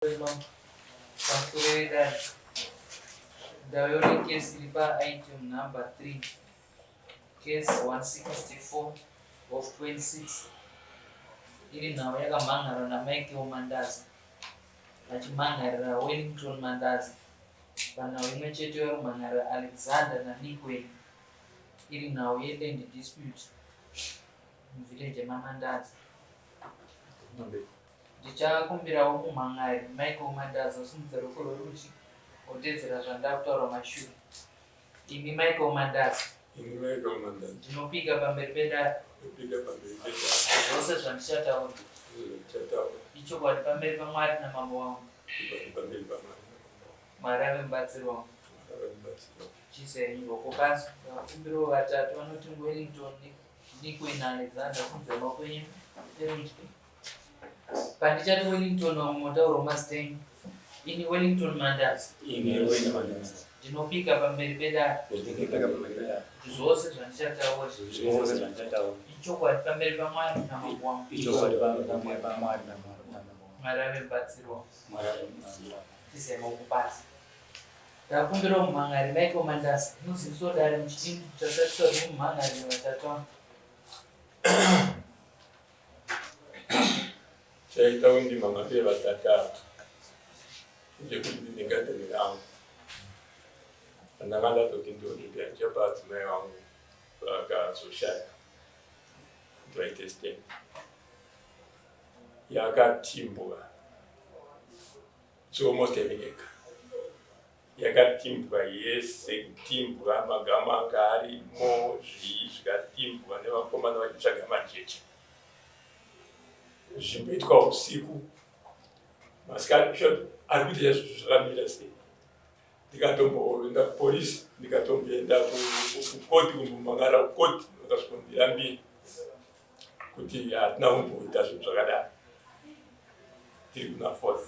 Pamusoro vedare, ndauya nekesi iri paitem number 3, case 164 of 26. Iri nhau yakamhan'arwa naMichael Mandaza vachimhan'arira Wellington Mandaza panhau imwe chete vari kumhan'arira Alexander naNikwei. Iri nhau yeland dispute muvillage maMandaza. Ndichakumbirawo mumhan'ari Michael Mandaza usimudze ruoko rwerudyi wotedzera zvandakutaura mashure. Ini Michael Mandaza. Ini Michael Mandaza. Ndinopika pamberi pedare. Ndinopika pamberi pedare. Zvose zvandichataura. Zvose zvandichataura. Ichokwadi pamberi paMwari namambo wangu. Ichokwadi pamberi paMwari namambo wangu. Mwari ave mubatsiri wangu. Mwari ave mubatsiri wangu. Chiisai ruoko pasi. Vakumbirawo vatatu vanoti Wellington, Nick naAlexander simudza maoko enyu erudyi. Pandichati Wellington vamwe motaurawo mazita enyu. Ini Wellington Mandaza. Ini Wellington Mandaza. Ndinopika pamberi pedare. Ndinopika pamberi pedare. Kuti zvose zvandichataura. Zvose zvandichataura. Ichokwadi pamberi paMwari namambo wangu. Ichokwadi pamberi paMwari namambo wangu. Mwari ave mubatsiri wangu. Mwari ave mubatsiri wangu. Tizai maoko pasi. Ndakumbirawo mumhan'ari Michael Mandaza. Muziviso dare muchidimbu chasatisa kuti mumhan'ari vatatu ava. Chaita kuti ndimhan'arire vatatu ava ndechekuti ndine gadheni rangu randanga ndatoti ndorida ndichapa adzimai vangu vakazoshaya kuti vaite stand yakatimbwa. It's almost an acre. Yakatimbwa yese kutimbwa magama anga arimo zvii zvikatimbwa nevakomana vachitsvaga majecha. Zvimboitwa usiku masikati short ari kuita chaizvo zvakamira sei. Ndikatomboenda kupolisi ndikatomboenda kukoti kumbomangara kukoti vakasvikondirambira kuti hatina kumboita zvinhu zvakadaro tiri kuna fourth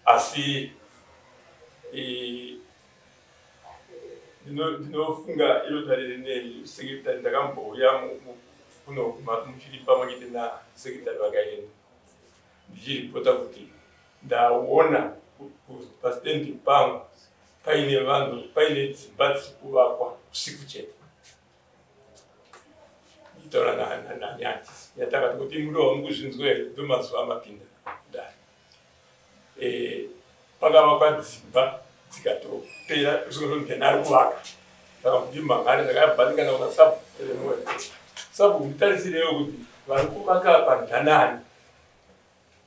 asi ndinofunga iro dare rineri sekretary ndakambouya kuno muchiri pamwe chete nasekretary vakaenda ndichiripota kuti ndaona pastendi pangu paine vanhu paine dzimba dziri kuvakwa usiku chete Nditaura naNyati. Nyati akati kuti muruwa mukuzvinzwa here ndomazuva amapinda kudare. Eh, pakavakwa dzimba dzikatopera zvinonzi ari kuvaka. Saka kuti mangare ndakabva ndikaenda kuna sabhuku Eleanor. Sabhuku nditarisirewo kuti vari kuvaka apa ndanani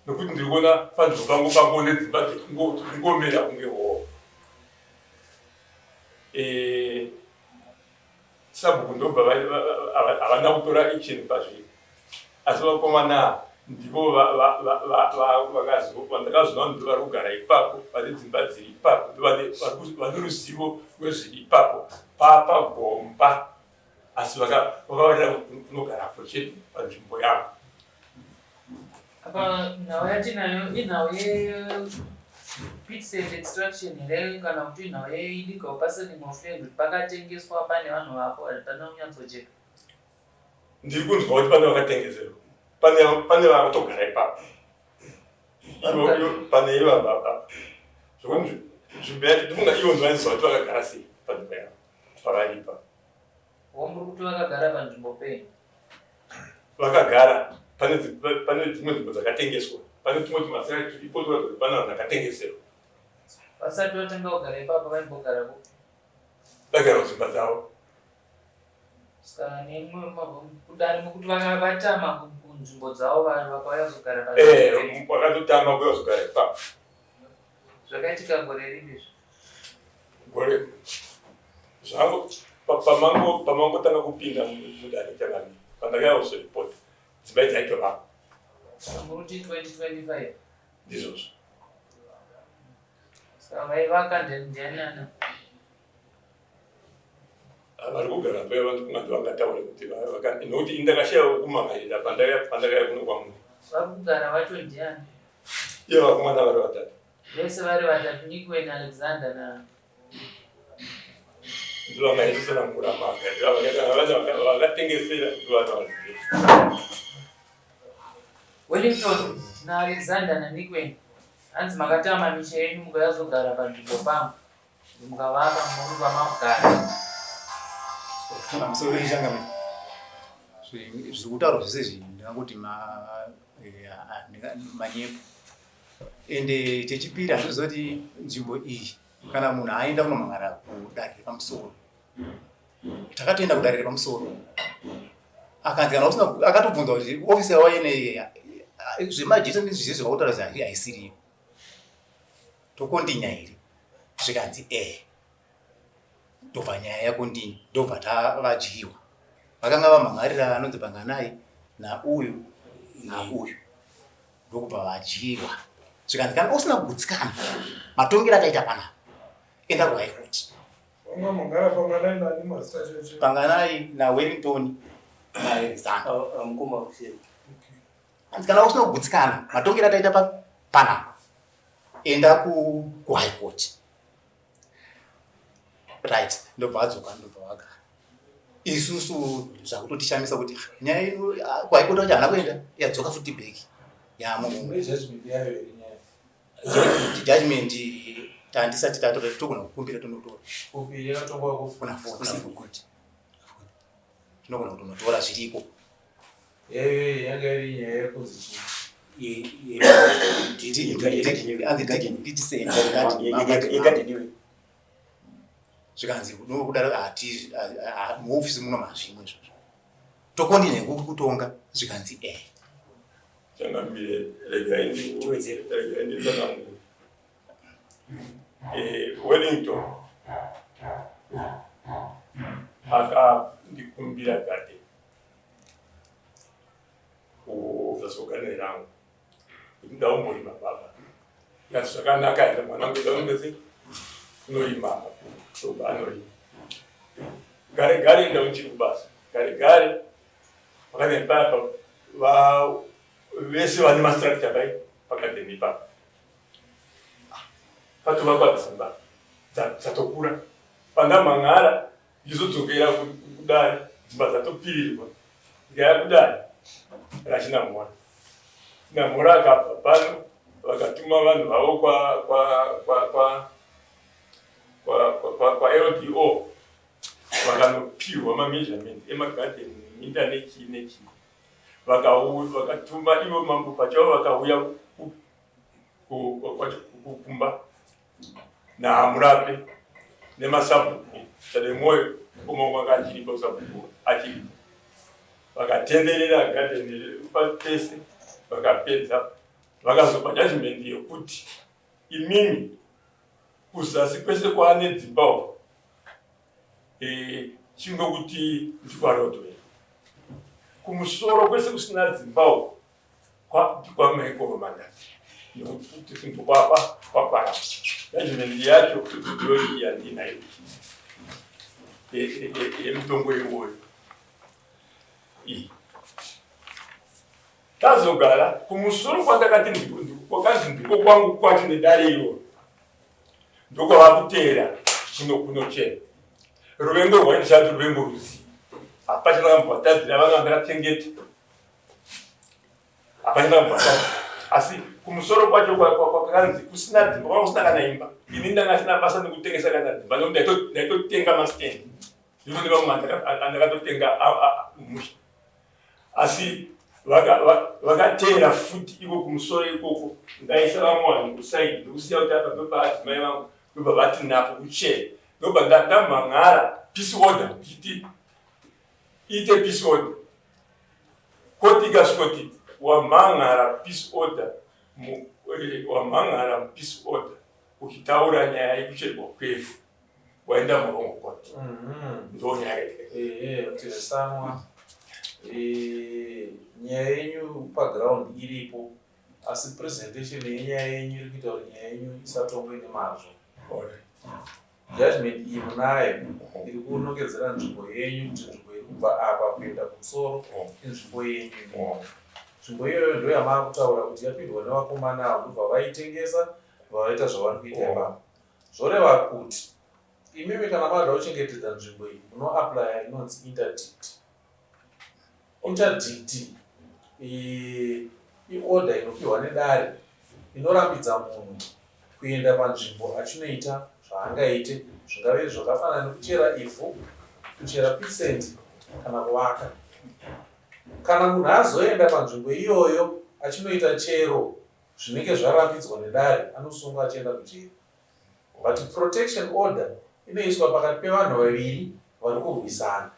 nokuti ndiri kuona panzvimbo pangu pangu nedzimba dzekungomera kunge hoo. Eh, Sabhuku ndobva havana kutora action pazviri asi vakomana ndivo vandakazoona ndo vari kugara ipapo vane dzimba dziri ipapo ndovane ruzivo rwezviri ipapo papagomba asi vakavarira kunogarapo chete panzvimbo yavo. Apa nhau yatinayo inhau yepit sand extraction here kana kuti inhau yeillegal parceling of land kuti pakatengeswa pane vanhu vapo hapana kunyatsojeka. Ndiri kunzwa kuti pane vakatengeserwa pane vakutogara ipapo pane ivava apa zvekuti nzvimbo yacho ndifunga ivo ndovaiziva kuti vakagara sei panzvimbo yavo pavaripa. Muri kuti vakagara panzvimbo penyu? Vakagara pane pane dzimwe nzvimbo dzakatengeswa pane tumwe tumasai turipo turatidza kuti pane vanhu vakatengeserwa. Vasati vatanga kugara ipapo vaimbogara kupi? Vaigara kudzimba dzavo. Saka kudare mekuti vatama kunzvimbo dzavo vakauya kuzogara pa Eh, vakatotama kuuya kuzogara ipapo. Zvakaitika gore ripi izvi? Gore zvangu pamango pamangotanga kupinda mudare changamire pandakauya kuzoripota dzimba idzi aitovako. Muruti 2025. Ndizvozvo. Saka vaivaka ndiani ana? Vari kugara paya vanhu kunga ndovangataure kuti nokuti ini ndakashaya wekumangarira pandakauya kuno kwamuri. Vari kugara vacho ndiani? Ivo vakomana vari vatatu. Vese vari vatatu Nickwen, Alexander na ndovangaisanangura maga vakatengesera ndovanovaziva. Wellington naAlexander naNickwen. Hanzi makatama misha yenyu mukayazogara panzvimbo pangu mukavaka murikuva makugara. Pamusoro pechangamire, zviri kutaurwa zvese izvi ndingangoti manyepo. Ende chechipiri, handinoziva kuti nzvimbo iyi kana munhu aenda kunomhan'ara kudare repamusoro, takatoenda kudare repamusoro, akanzi kana usina, akatobvunza kuti ofisi yavo ine zvemajita nezvizvi zvakutaura kuti haisiriyo, tokondinya here? Zvikanzi ee. Ndobva nyaya yakondinya, ndobva tavadyiwa. Vakanga vamhan'arira anonzi Panganai nauyu nauyu, ndokubva vadyiwa. Zvikanzi kana usina kugutsikana matongero ataita panapa, enda kuHigh Court. Vanga Panganai nani mazita cheche? Panganai naWellington naAlexander. Mukoma Hussein. Hanzi kana usina kugutsikana matongero ataita panapa, enda kuHigh Court. Right, ndobva adzoka, ndobva vagara. Isusu zvakutotishamisa kuti nyaya ino kuHigh Court wacho haana kuenda, yadzoka futi back yamuno. Mune judgment yayo here nyaya? Judgment tandisati tatora, togona kukumbira tonotora. Kupi yakatongwa kupi? Kuna civil court tinogona kutonotora, zviriko. Yayo yanga iri nyaya yekunzi chii? Yegadheni. Zvikanzi nokudaro hati muofisi muno mazvimwe izvozvo, tokondine kutonga. Zvikanzi e. Changamire, regai Tiwedzere. Regai nditsanangure. Wellington akandikumbira gadheni kuzasoganire rangu kuti ndaumborima baba. Ngati zvakanaka enda mwanangu, enda unorima. Ndobva anorima. Gare gare, ndauchiri kubasa, gare gare pakadeni paya vese vane mastructure vai pakadeni ipapo patovakwa dzimba dzatokura. Pandamhan'ara, ndizodzokera kudare, dzimba dzatopfirirwa. Ndikaya kudare raChinamhora, Chinamhora akabva pano, vakatuma vanhu vavo kwa LDO, vakanopiwa mameasurement emagadheni neminda nechii nechii. Vakatuma ivo mambo pachavo, vakauya kumba naMurape nemasabhuku Chademwoyo, umwe wanga achiripo, sabhuku achiripo. Vakatenderera gadheni pese, vakapedza, vakazopa judgment yekuti imimi kuzasi kwese kwaane dzimba uko, chingokuti ndikwarodwe, kumusoro kwese kusina dzimba uko ndikwaMaikoromanda, nekuti ndokwapa kwakwara. Judgment yacho ndiyo yandinayo yemutongo iwoyo iyi. Tazogara kumusoro kwandakati kwakanzi ndiko kwangu kwacho nedare iroro, ndokwava kuteera kuno kunochena. Ruvengo rwaindishati ruvengo ruzi hapachina kambovatadzira vana vandakachengeta, hapachina kambovatadzira. Asi kumusoro kwacho kwakanzi kusina dzimba, kwanga kusina kana imba. Ini ndanga sina basa nekutengesa kana dzimba, nekuti ndaitotenga mastand, ndiko nevamwe andakatotenga musha. Asi vakateera futi iko kumusoro ikoko. Ndaisa vamwe vanhu kuside, ndokusiya kuti apa ndopaadzimai vangu, ndobva vati napo kuchena. Ndobva ndamhan'ara peace order, ndichiti ite peace order. Koti ikasvikoti wamhan'ara peace order, wamhan'ara peace order uchitaura nyaya yekucherwa kwevhu, waenda muwrong court. Ndo nyaya yakaitika. Ehe, tizisamwa nyaya yenyu paground iripo, asi presentation yenyaya yenyu iri kuita kuti nyaya yenyu isatongwe nemazvo. Judgment iyi munayo, iri kunongedzera nzvimbo yenyu, kuti nzvimbo iri kubva apa kuenda kumusoro inzvimbo yenyu. Nzvimbo iyoyo ndo yamaakutaura kuti yapindwa nevakomana avo, ndobva vaitengesa, vaita zvavari kuita ipapo. Zvoreva kuti imimi kana mada kuchengetedza nzvimbo iyi, munoapplya inonzi interdict. Interdict iorder inopiwa nedare. inorambidza munhu kuenda panzvimbo achinoita zvaangaite zvingave zvakafanana nekuchera ivhu, kuchera quicksand kana kuvaka. Kana munhu azoenda panzvimbo iyoyo achinoita chero zvinenge zvarambidzwa nedare anosungwa achienda kujeri. But protection order inoiswa pakati pevanhu vaviri vari kurwisana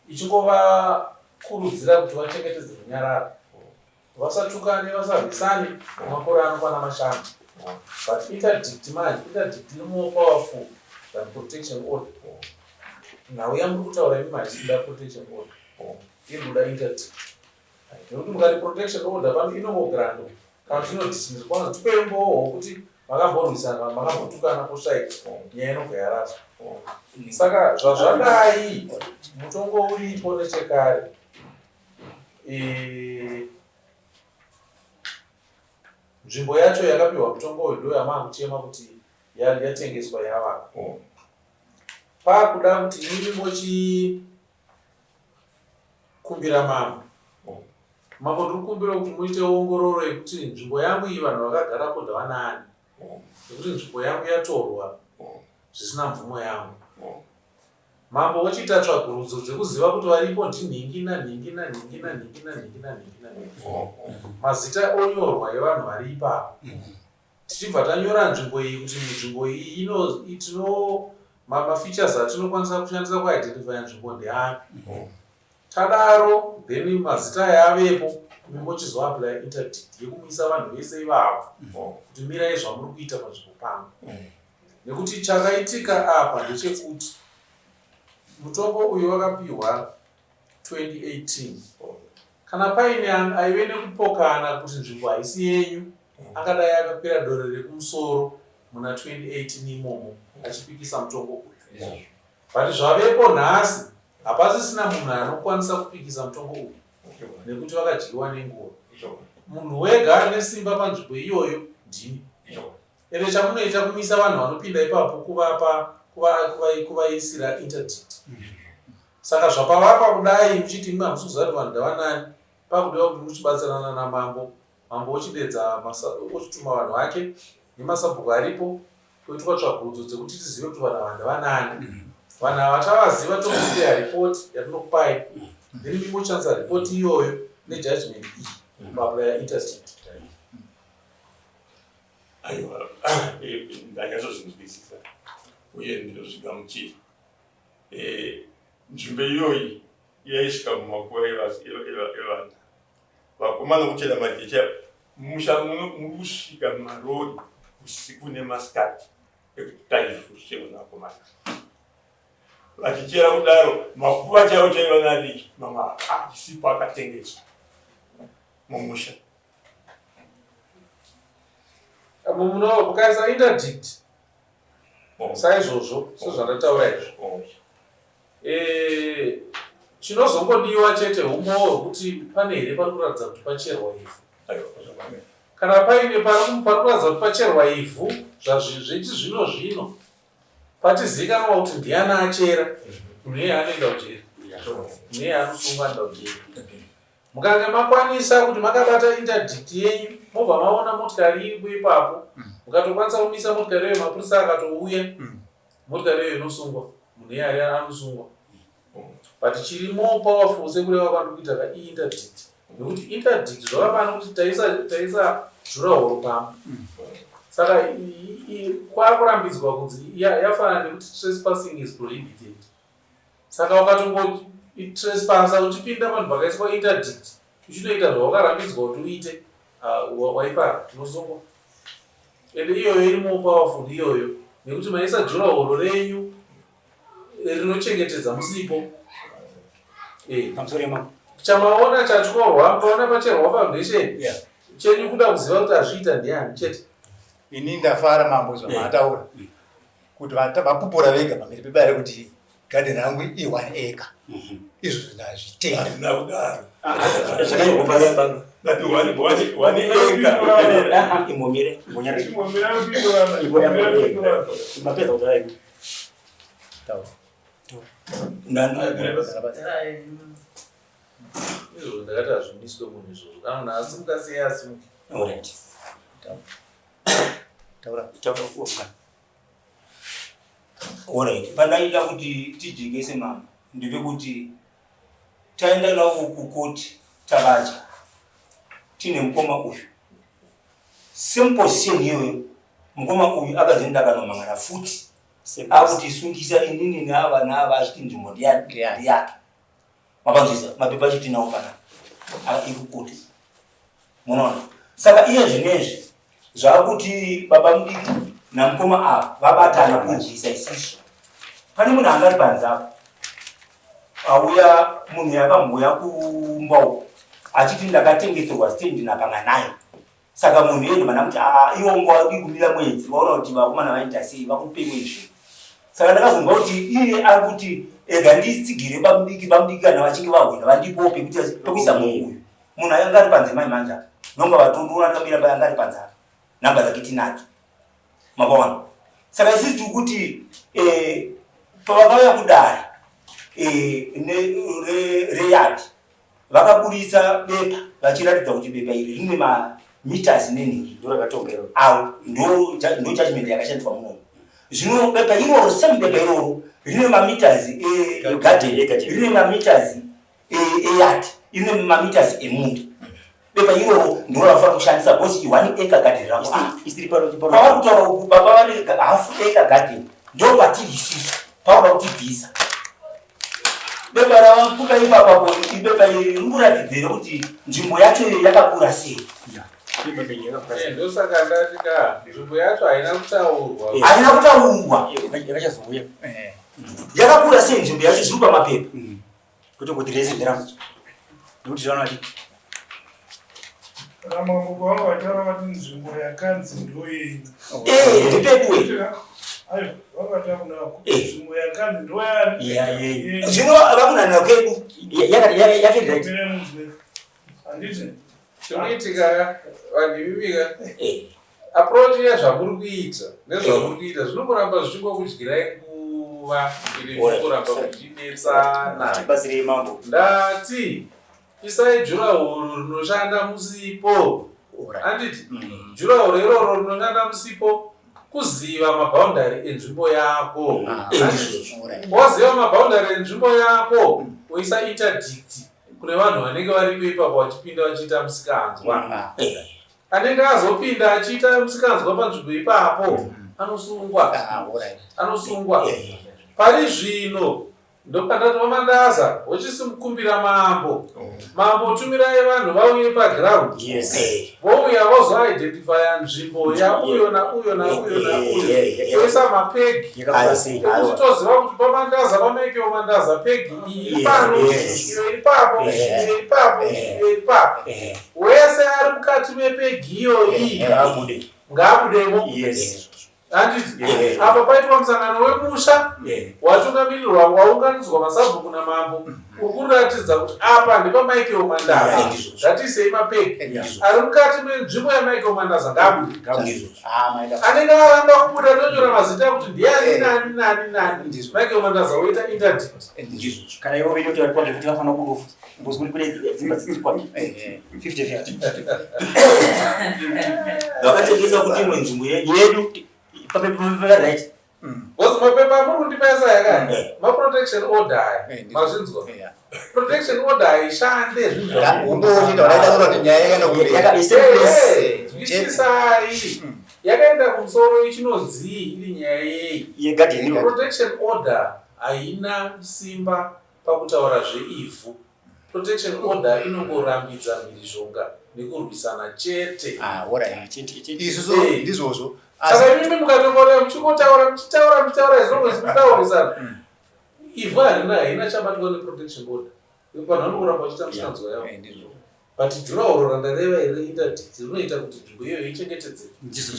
ichingovakurudzira kuti vachengetedze runyararo. Vasatukane, vasarwisane kwemakore anokwana mashanu. But interdict manje, interdict iri more powerful than protection order. Nhau yamuri kutaura imi haisi kuda protection order. Iri kuda interdict. Nekuti mukati protection order pano inongograndwa kana kuti inodismisswa kwanzi tipei umbowo hwokuti makamborwisana makambotukana poshaika nyaya inobva yaraswa. Saka zvazvadai mutongo uripo nechekare. Eh, nzvimbo yacho yakapiwa mutongo uyu ndo yamaakuchema kuti yatengeswa yavaka. Pakuda kuti imimi mochikumbira mambo. Mambo ndiri kukumbira kuti muite ongororo yekuti nzvimbo yangu iyi vanhu vakagarapo ndavanaani. Nekuti nzvimbo yangu yatorwa zvisina mvumo yangu. Mambo vochiita tsvagurudzo dzekuziva kuti varipo ndinhingi nanhingi nanhingi nanhingi nanhingi nanhingi nanhingi. Mazita onyorwa evanhu vari ipapo. Tichibva tanyora nzvimbo iyi kuti nzvimbo iyi ino tino mafeatures atinokwanisa kushandisa kuidentifya nzvimbo ndeapi. Tadaro then mazita aya avepo imi mochizoapply interdict yekumisa vanhu vese ivavo kuti mirai zvamuri kuita panzvimbo pangu. Nekuti chakaitika apa ndechekuti mutongo uyu wakapihwa 2018. Kana paine aive nekupokana kuti nzvimbo haisi yenyu angadai akakwira dore rekumusoro muna 2018 imomo achipikisa mutongo uyu. But zvavepo nhasi hapasisina munhu anokwanisa kupikisa mutongo uyu nekuti vakadyiwa nenguva. Munhu wega ane simba panzvimbo iyoyo ndimi. Ende chamunoita kumisa vanhu vanopinda ipapo kuvapa kuvaisira interdict. Saka zvapavapa kudai muchiti imwe hamusi kuziva kuti vanhu ndavanani pakudiwa kuti muchibatsirana namambo mambo ochidedza ochituma vanhu vake nemasabhuku aripo poitwa tsvagurudzo dzekuti tizive kuti vanhu ava ndavanani. Vanhu ava tavaziva tokupeya report yatinokupai then imi moshandisa report iyoyo nejudgment iyi kuaplaya interdict. Aiwa, ndanyatsozinzwisisa uye ndinozvigamuchira. Eh, nzvimbo iyoyi yaisvika mumakuva evana vakomana kuchera majecha musha muno muri kusvika marori usiku nemasikati ekuti taivhu richerwa nevakomana vachichera kudaro makuva chaiwo chaiva neadiki mamwe achisipo akatengeswa mumusha. Muno mukaisa interdict saizvozvo sezvandataura izvo eh, chinozongodiwa chete umbowo hwekuti pane here pari kuratidza kuti pacherwa ivhu. Kana paine pari kuratidza kuti pacherwa ivhu zvechizvino zvino patizikanwa kuti ndiani achera munhu iyeye anoenda kujeri, munhu iyeye anosungwa anoenda kujeri. Mukange makwanisa kuti makabata interdict yenyu mobva maona motikari iripo ipapo mukatokwanisa kumisa motikari iyoyo mapurisa akatouya motikari iyoyo inosungwa munhu iye ari anosungwa but chiri more powerful sekureva kwandiri kuita ka iinterdict nekuti interdict zvakafana kuti taisa taisa jurahoro pamba saka kwakurambidzwa kunzi yafanana nekuti trespassing is prohibited. Saka ukatongo trespasa uchipinda panhu pakaiswa interdict uchinoita zvawakarambidzwa kuti uite uh, waipara unosungwa. Ende iyoyo iri more powerful iyoyo nekuti maisa jurahoro renyu rinochengetedza musipo. Eh. Chamaona chatyorwa mukaona pacherwa foundation yeah. Chenyu kuda kuziva kuti azviita ndiani chete. Ini ndafara mambo zvamataura. Yeah. Kuti vapupura vega pamberi pebare kuti garden rangu i one acre. Izvo ndazvitenda. Hazvina kudaro. Ndati one acre. Imbomire, imbonyarira. Mapedza kutaura imi. Taura. Izvozvo ndakati hazvimiswe munhu izvozvo. Kana munhu asimuka siya asimuke. Alright. Taura, taura ufunga. Alright, pandaida kuti tijekese mama ndepekuti taenda navo kukoti tavadya tine mukoma uyu same position iyoyo mukoma uyu akazoenda akanomangara futi akutisungisa inini naava naava achiti nzvimbo ndiyake mapanzwisa mapepa acho tinawo panapa ikukoti munoona saka iye zvinezvi zvakuti baba mudiki namukoma ava vabatana kurwisa isisu pane munhu anga ari panze apo auya munhu yakambouya kumba uko achiti ndakatengeserwa stendi napanganayo Saka munhu iyeye ndobva ndamuti aa iwe unga wadii kumira mwedzi waona kuti vakomana vaita sei vakupe imwe nzvimbo. Saka ndakazonzwa kuti iye ari kuti ega nditsigire bamudiki bamudiki kana vachinge vahwina vandipowo pekuti pekuisa munhu uyu. Munhu anga ari panze mai manje apa. Nonga vatondiona ndakamira paye anga ari panze apa. Nhamba dzake tinadzo. Mapaona. Saka isusu tiri kuti eh, pavakauya kudare eh, reyard Vakaburitsa bepa vachiratidza kuti bepa iri rine mameters nenhingi. Ndorakatonga iroro. Awo ndo ndo judgment yakashandiswa munomu. Zvino bepa iroro same bepa iroro rine mameters e garden, rine mameters e yard, rine mameters emunda. Bepa iroro ndiro ravafanira kushandisa because i one acre garden ravo. Isiri pano pano. Pavari kutaura uku baba vane half acre garden ndo patiri isusu pavanoda kutibvisa. Bepa ravakupa ipapapo ibepa iri riri kuratidza here kuti nzvimbo yacho iyo yakakura sei? Eh, ndosaka ndati ka nzvimbo yacho haina kutaurwa. Eh, haina kutaurwa. Yakachazouya. Eh. Yakakura sei nzvimbo yacho zviri pamapepa? Mm. Kutongoti rese nderangu. Nekuti zvavanoti Ramambo kwanga vataura vati nzvimbo yakanzi ndoyenyu. Eh, ndipedu we. Ayo, vanga vataura kuti eh. nzvimbo yakanzi ndoyani. Yeah, Zvino vakunanira kwedu. Yakati yakati right. Handiti? Chinoitika vanhu imimika. Eh. Approach yezvamuri kuita nezvamuri kuita zvinongoramba zvichingokudyirai nguva ende zvichingoramba muchinetsana. Tibatsirei mambo. Ndati Isai jurahoro rinoshanda musipo. Handiti? Mm. Jurahoro iroro rinoshanda musipo kuziva maboundary enzvimbo yako. Ah, Waziva maboundary enzvimbo yako, mm. woisa interdict kune vanhu vanenge varipo ipapo vachipinda vachiita musikanzwa. Ah. Anenge azopinda achiita musikanzwa panzvimbo ipapo mm. anosungwa. Ah, anosungwa. Eh. Pari zvino Ndopandati vaMandaza vochisimukumbira mambo. Mambo tumirai vanhu vauye paground. Yes. Vouya vozoidentifya nzvimbo yauyo nauyo nauyo nauyo. Toisa mapegi. Yakakura sei? Ekuti toziva kuti paMandaza paMaikeo Mandaza pegi iyi iri pano, iyo iri papo, iyo iri papo, iyo iri papo. Wese ari mukati mepegi iyoyi Ngaabude. ngaabudemo. Yes. Handiti apa paitwa musangano wemusha watungamirirwa waunganidzwa masabhuku namambo uri kuratidza kuti apa ndepamichael Mandaza ngatiisei mapegi ari mukati menzvimbo yamichael Mandaza ngaabude anenge aramba kubuda tonyora mazita ekuti ndiani nani nani nani Michael Mandaza woita interdict Kana ivo venyu kuti vari kwake futi vafanira kurufu. Because kune kune dzimba dziri kwake. 50 50. Vakatengesa kuti imwe nzvimbo yedu. Yedu pape pape right. Because mapepa amuri kundipa ese aya kani maprotection order aya mazvinzwa protection order haishande zvinhu zvamunzwisisai yakaenda kumusoro ichinonzii iri nyaya yei Yegarden. Protection order haina simba Pakutaura zveivhu, protection order inongorambidza mhirizhonga nekurwisana chete. Ah, alright. Chete, chete. Isusu Eh. ndizvozvo. Saka Asi imimi mukatongoreva muchingotaura muchitaura muchitaura as long as mutaurisana. Ivhu harina haina chabatwa neprotection order. Vanhu vanongoramba vachiita misikanzwa yavo. Eh, ndizvo. But jurahoro randareva iri reinterdict rinoita kuti nzvimbo iyoyo ichengetedzeke.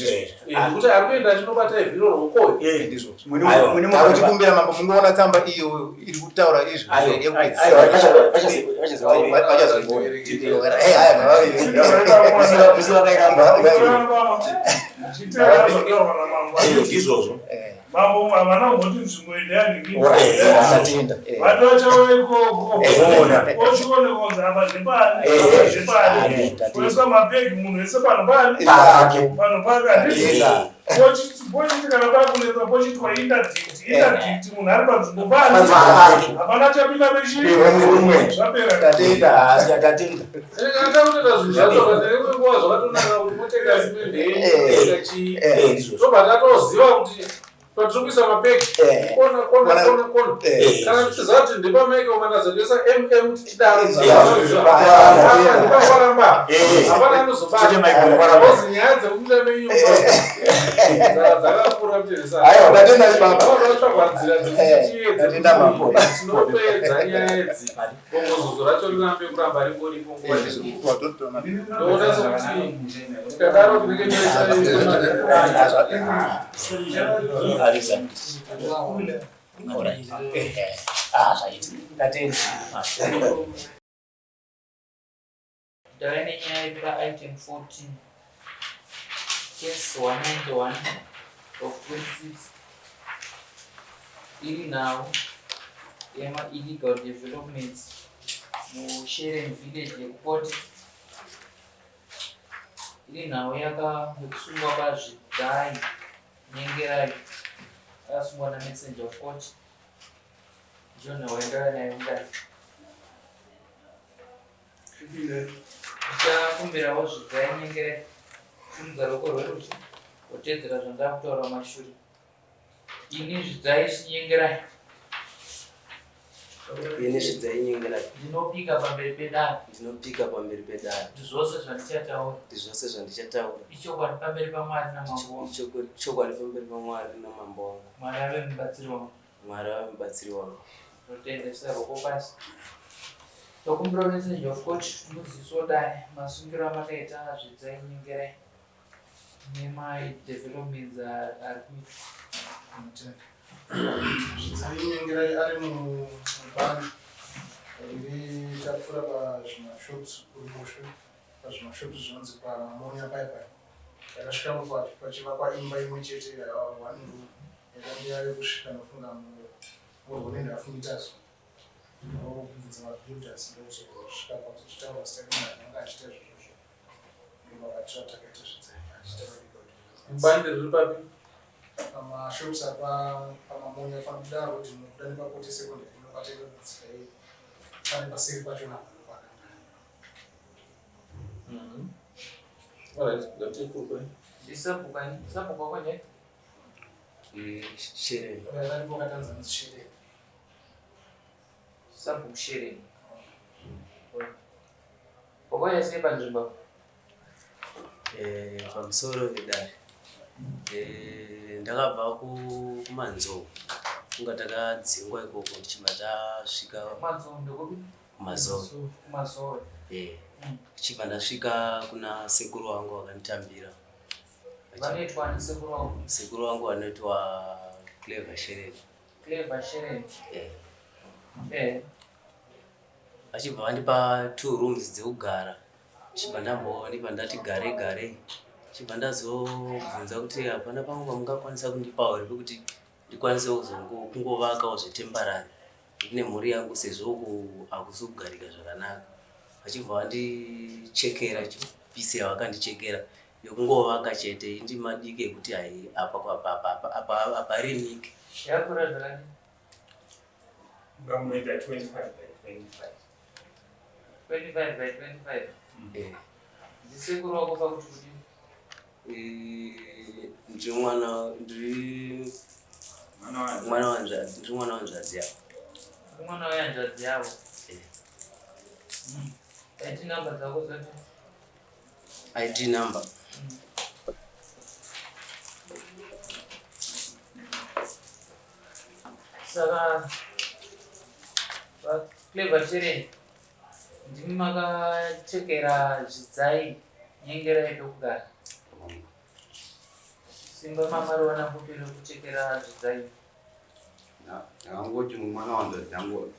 Eh, Eh, Nekuti ari kuenda achinobata ivhu iroro ukoyo. Eh, ndizvo. Mwene- Aiwa, mwene takuti mukati- kumbira mambo mungoona tsamba iyo iri kutaura izvi Aiwa, yekupedzisira. Aiwa, vachazoona. Vachazoiona. Eh, haya, ngavavi- Musi vakairamba. Chitera zvataurwa namambo. Ndizvozvo. Eh, Mambo havana kumboti nzvimbo iyi ndeyanhingi. eh, atenda. Eh. Vati vachauya ikoko. Ona. Ochione kunzi apa ndepani. Eh. zvepari kuiswa mapegi munhu wese pano pani pano pake handiti pochiti kana pakunetsa pochiitwa interdict interdict munhu ari panzvimbo pani hapana chapinda pechi zvapera Tatenda, tatenda. Tobva tatoziva kuti patiri kuisa mapegi kona kona kona kona kana tichiziva kuti ndepamaike umandaza toisa mm tichidaro ndepakwaramba hapana anozobataozi nyaya dzekumusha menyu dzakakura kuteresatsvagwa nzira dzekuti tinopedza nyaya idzi bongozozo racho rirambe kuramba ringoripo nguva ndoona sekuti tikadaro tinenge Ndave nenyaya iri paitem 14 case 191 of 26 iri nhau yemaillegal developments muSheren village yekuPoti. Iri nhau yekusungwa kwaZvidzai Nyengerai akasungwa namessenger of court. Ndiyo nhau yandava nayo mudare. Ndichakumbirawo Zvidzai Nyengerai kusimudza ruoko rwerudyi wotedzera zvandakutaura mumashure. Ini Zvidzai Nyengerai. Ini Zvidzai Nyengerai. Ndinopika pamberi pedare. Ndinopika pamberi pedare. Kuti zvose zvandichataura. Kuti zvose zvandichataura. Ichokwadi pamberi paMwari namambo wangu. Ichokwadi pamberi paMwari namambo wangu. Mwari ave mubatsiri wangu. Mwari ave mubatsiri wangu. Ndinotenda ruoko pasi. Tokumbira message of court muziso dai masungiro amakaita Zvidzai Nyengerai nemadevelopments ari kuitwa. Zvidzai Nyengerai ari mubani riri tapfuura pazvimashops kuruboshwe pazvimashops zvinonzi paMonya pai pai. Takasvikapo pachivakwa imba imwe chete one room yakange yave kusvika nofunga murwi nenhafu meters. Ndokubvunza mabuilders ndokuzosvika pakuzotaura zita remunhu anenge achiita izvozvo. Ndomabatiro atakaita Zvidzai achiita maillegal developments. Bandi riri papi? Pamashops apa paMamonya panobuda road inobuda nepaPote Secondary inobata inodzika iyi pane paseri pachona apo ndopakanga. Alright, ngatikurukure. Ndisabhuku ani? Sabhuku wako ndiani? Shereni. Varipo katanzi anonzi Shereni. Sabhuku Shereni. Wakauya sei panzvimbo apa? Pamusoro vedare. Ndakabva kuManzou kunga takadzingwa ikoko ndichibva tasvika Kumanzou ndekupi? Kumazowe. Kumazowe. Ndichibva ndasvika kuna sekuru vangu vakanditambira. Vanoitwa ani sekuru vangu? Sekuru vangu vanoitwa Clever Shereni. Clever Shereni. Vachibva vandipa 2 rooms dzekugara. Chibva ndambondipa ndati gare gare. Chibva ndazobvunza kuti hapana pamwe pamungakwanisa kundipawo here pekuti ndikwanise kungovakawo zvetemporary nemhuri yangu sezvo uku hakusi kugarika zvakanaka. Vachibva vandichekera pisi yavakandichekera yekungovaka chete indima diki yekuti hai apa apa apa apa haparimiki. Yakura zvakadii? Ngamunoita 25 by 25. 25 by 25. Ndisekuru wako pakuti kudii? Ndiri mwana ndiri mwana wanzvadzi ndiri mwana wanzvadzi yavo. Uri mwana wehanzvadzi yavo. ID number dzako dzati? ID number. Saka Clever Shereni ndimi makachekera Zvidzai Nyengerai pekugara. Simba mamariwana kupi rekuchekera Zvidzai? Ndakangoti mwana wanzvadzi yangu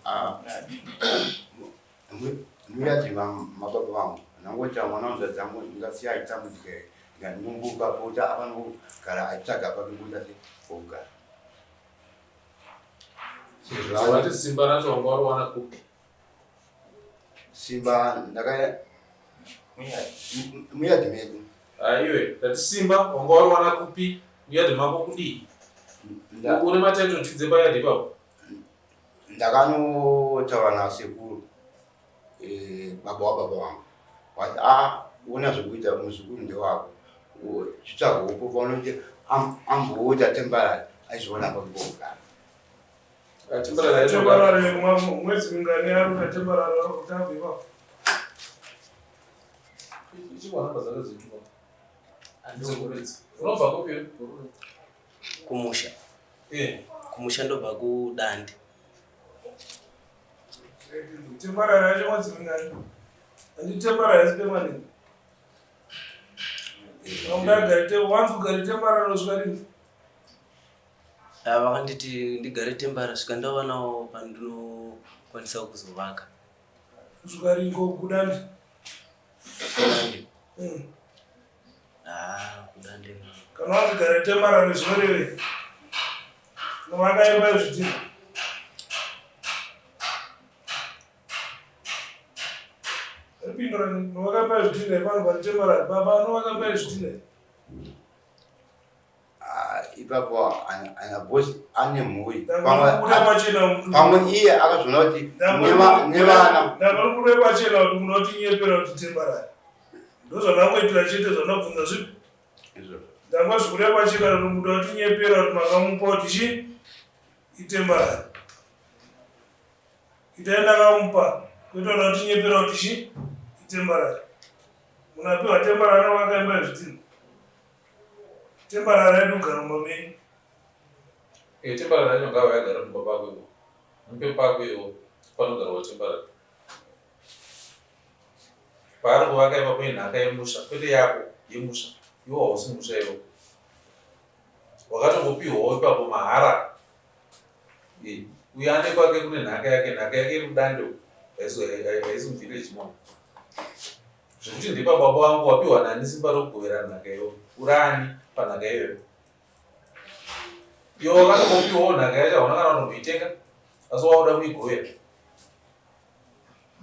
muyati mababa vangu ndangoti mwana wanzvadzi yangu ndingasiya achitambudzika here ndikandimumbuka pota afanira achitsvaga pake kuita se pokugara. Vati simba racho wanga wariwana kupi? Simba Muyadhi medu. Aiwe, ndati simba wanga wariwana kupi? Muyadhi mako kudii? Une matitle deeds epayadhi ipapo? Ndakanotaura nasekuru eh, baba wababa vangu vati a ah, ona zvekuita muzukuru ndewako chitsvaga upo paunoti amboita temporary aizoona pakugogara. Temporary mwedzi mingani ari temporary kuti abve ipapo? Unobva kupi? Kumusha. Eh. Kumusha ndobva kuDande. Temporary yacho mwedzi mingani? Handi temporary is permanent. Wanzi ugare temporary usvika rini? Ah, vakanditi ndigare tembara svika ndawanawo pandinokwanisa kuzovaka. Kusvika ringo kudande? Kudande. Ah, kudande. Kana wanzi gare tembarare zvinorevei? Novaka imba yezvidhina. Ripindura novaka imba yezvidhina ipano pari tembarare. Baba anovaka imba yezvidhina. Ah, ipapo ana boss ane mhuri pamwe iye akazoona kuti nevana ndakanobuda pachena kuti muda kutinyepera kuti tembarari ndozvandangoitira chete zvandabvunza zvipi ndanga zvikuda pachena kuti muda kutinyepera kuti makamupa kuti chi itembarari itai ndakamupa kwete kuda kutinyepera kuti chi itembarari munapiwa tembarari novakaimba zvidhina Tembarara redu gara mumba menyu. Eh, tembarara yacho ngava yagara mumba pako iwo. Mupe pako iwo panogarwa tembarara. Paari kuvaka ipapo inhaka yemusha, kwete yako yemusha. Iwo hausi musha iwo. Wakatongopiwawo ipapo mahara. Eh, uyo ane kwake kune nhaka yake, nhaka yake iri kudande uko. Haisi muvillage mono. Zvekuti ndipa baba vangu wapiwa nani simba rokugovera nhaka iyoyo? Uri ani panhaka iyoyo? Iwe wakatombopiwawo nhaka yacho hauna kana kutomboitenga asi wakuda kuigovera.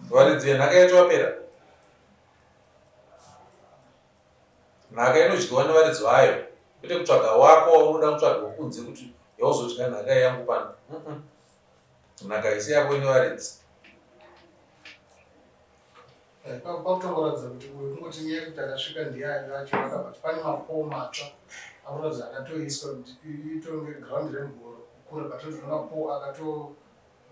Varidzi venhaka yacho vapera. Nhaka inodyiwa nevaridzi vayo kwete kutsvaga wako waunoda kutsvaga wekunze kuti yauzodya nhaka yangu pano. Nhaka isi yako ine varidzi. Pakutongoratidza kuti uyu kungoti nyaya yekuti akasvika ndiye aive achivaka but pane mapoo matsva akuratidza akatoiswa kuti itonge ground remugoro kukura but tinotoona mapoo akato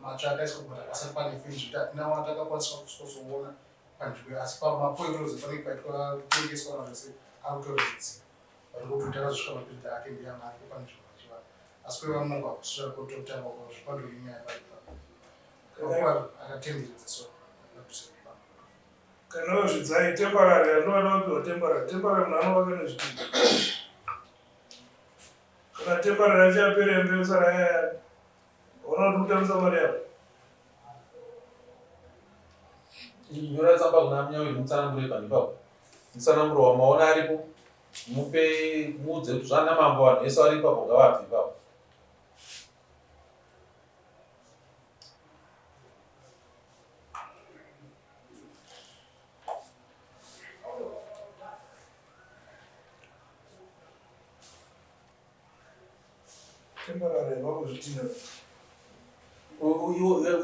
matsva akaiswa but hapasati pane fenzi zvekuti hatina watakakwanisa kuzoona panzvimbo asi pamapoo ekuratidza panenge paitwa kutengeswa kana zvese akutoratidzika but ngoti takazosvika mapinda ake ndiye anga aripo panzvimbo achivaka asi kweva munongo hakusvika kototanga kwazvipandori nyaya paipa akatenderedza so Kana wezvidzai temporary andovada kupiwa temporary temporary munhu anovaka nezvidhina kana temporary yacho yapera imba yosara yayani waona kuti kutambisa mari yako. Nyora tsamba kuna Munyawiri mutsanangure panhu ipapo. Mutsananguro wamaona aripo mupe muudze kuti zvana mambo vanhu vese vari ipapo ngavabve ipapo.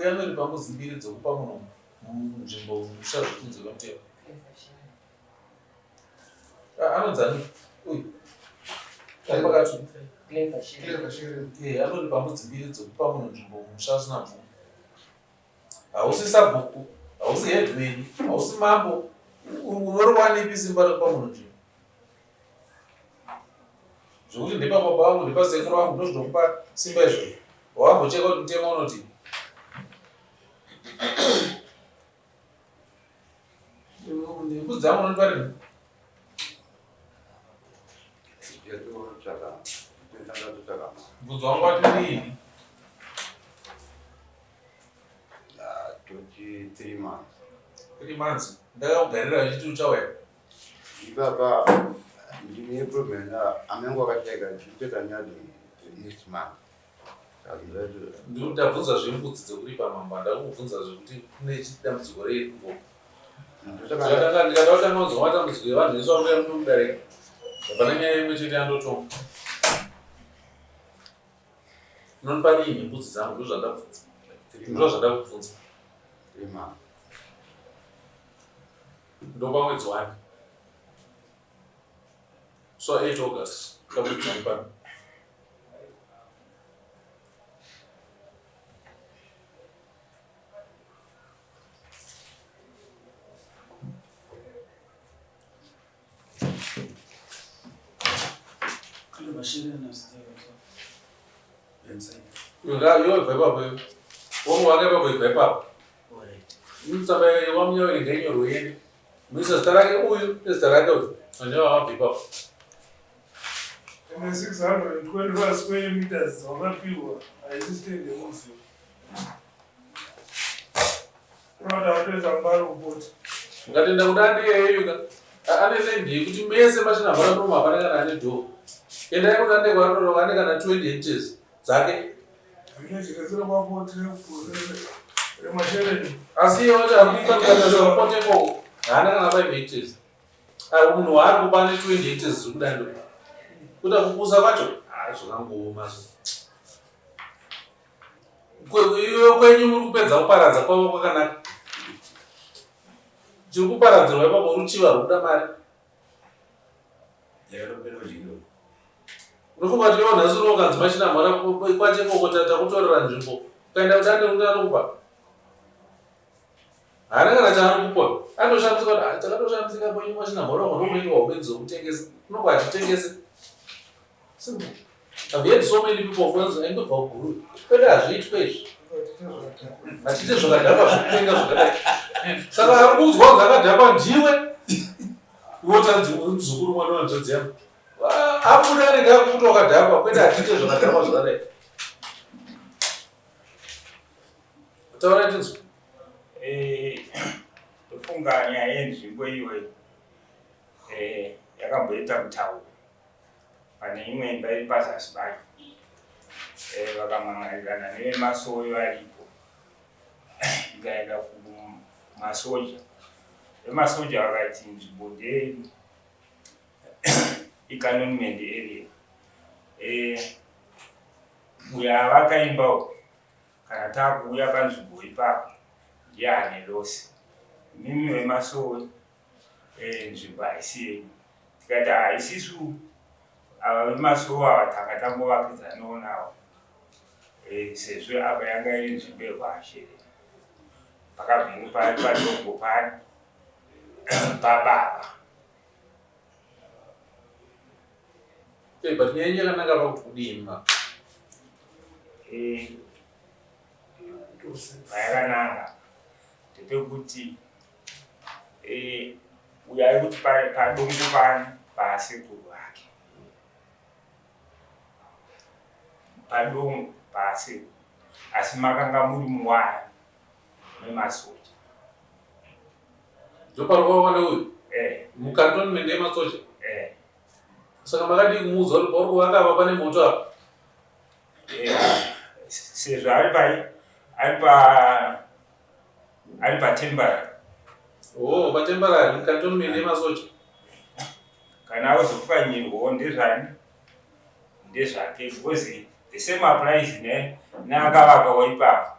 Uyanoripa mbudzi mbiri dzokupa munhu nzvimbo musha zvekunze kwemutemo. Ah, anonzani uyu ari pakati eh, anoripa mbudzi mbiri dzokupa munhu nzvimbo musha asina mvumo. Hausi sabhuku, hausi headman, hausi mambo. Unoriwanepi simba rekupa munhu nzvimbo? Zvekuti ndepa baba vangu, ndepa sekuru vangu ndozvinokupa simba izvozvo. Wambocheka kuti mutemo unoti mbudzi dzangu unondipa rini? Mbudzi wangu wati riini? Toti 3 months. 3 months. Ndakakugarira uchiti uchauya. Ipapa ndine problem na amengo akashaika tichitoita nyaya next month. Ndabvunza zvembudzi dzekuripa mambo handakubvunza zvekuti kune dambudziko rei ikoko. Ndikatanga ndikada kutanga kunzwa matambudziko evanhu vese vakuya muno mudarika. Hapana nyaya imwe chete yandotonga. Unonipa rini mbudzi dzangu ndozvandabvunza. Ndozvandakubvunza. Ndopa mwedzi wani. So 8 August ndabvunza dzangu pano. Iwe ibva ipapo iwe. Wangu wake ipapo ibva ipapo. Tsamba wamunyauri ngainyorwe iende. Muisa zita rake uyu nezita rake uyu. Vanhu ava vabva ipapo. Ende 625 square meters dzawakapiwa haisi stand yemuziva. Unoda kutoisa mbari kupoti. Ungatenda kuti andiyeyo ka. Ane land yekuti mese machina mvura muromo hapana kana ane door. Endai kudande kwaanoroka ane kana 20 hectares dzake. Village rese rekwapoti remashereni. Asi iye wacho ari kuita kutarisa kupote ikoko haana kana 5 hectares. Ah, munhu waari kupa ane 20 hectares dziri kudando. Kuita kupusa kwacho ah zvakangooma zvo. Iwe kwenyu muri kupedza kuparadza kwavo kwakanaka. Chiri kuparadzirwa ipapo ruchiva rwuda mari. Unofunga kuti iwe nhasi uno ukanzi machinamhora kwachekoko takutorera nzvimbo ukaenda kudande kuti anokupa haana kana chaari kupa anoshamisika kuti ah, takatoshamisika kwenyu machinamhora uko ndokunenge waubedzi wekutengesa unongo hatitengese simple I've heard so many people friends aindobva kuguru kwete hazviitwe izvi hatiite zvakadhakwa zvekupenga zvakadai saka ari kuudzwa kunzi akadhakwa ndiwe iwe utanzi uri muzukuru mwana wanzvadzi yangu abuda anenge akuti wakadhakwa kwete hatiite zvakadhakwa zvakadai taura tinzwa eh, ndofunga nyaya yenzvimbo iyoyi eh, yakamboita mutauro pane imwe imba iri pazasi payo eh, vakamhan'arirana nevemasowe varipo ikaenda kumasoja vemasoja vakati nzvimbo ndeyedu icanonment area eh, uyo avakaimbawo kana takuuya panzvimbo ipapo ndiye ane losi imimi vemasowe eh, nzvimbo haisi yedu tikati haisisu ava vemasowe ava tanga tambovakidzanawo navo eh, sezvo apa yanga iri nzvimbo yekwaasherera pakabvenge pari padongo pari pababa Eh, but nyaya yenyu yakananga pakuti kudii ma eh, payakananga ndepekuti Eh, uyo ari kuti padongo pano paasekuru vake padongo paasekuru asi makanga muri muwaya memasoja ndoparikuvawana uyu eh. mucantonment yemasoja eh. saka makadii kumuudza kuti pauri kuvaka apa pane moto apa eh, sezvo ari pai ari pa ari patemporary oh patemporary mucantonment yemasoja kana azopwanyirwawo ndezvani ndezvake because the same applies ne neakavakawo ipapo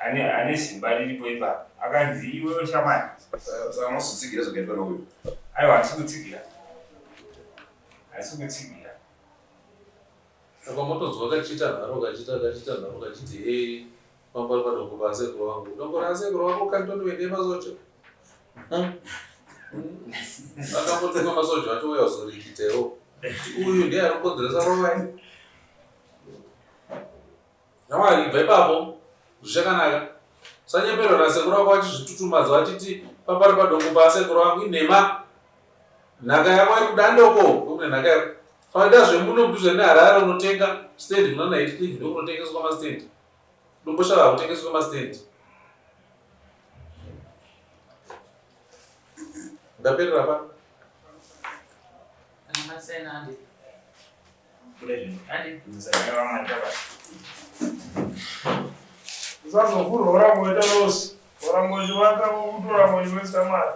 ane ane zimba riripo ipapo akanzi iwewe shamwari saka mazotsigira zvakaitwa nauyu aiwa handisi kutsigira handisi kutsigira Apa motonzwa kachiita nharo kachiita kachiita nharo kachiti hei pamba padongo paasekuru vangu dongo raasekuru vako kandoniwende masoja akambotumwa masoja atouya kuzorikitewo uyu ndiye ari kukonzeresa rovai Shamwari ibva ipapo zvichakanaka. Usanyeperwa nasekuru vako vachizvitutumadza vachiti papari padongo paasekuru vangu inhema. Nhaka yako iri kudandoko ndokune nhaka yako. Faida zvemuno mudhuze neHarare unotenga stand kuna Night Cliff ndokunotengeswa mastand. Domboshava hakutengeswe mastand. Ndaperera pa. Kana masaina hande. Usazovhurwa urambo waita losi. Waramba uchivaka, utoramba uchiwesta mari.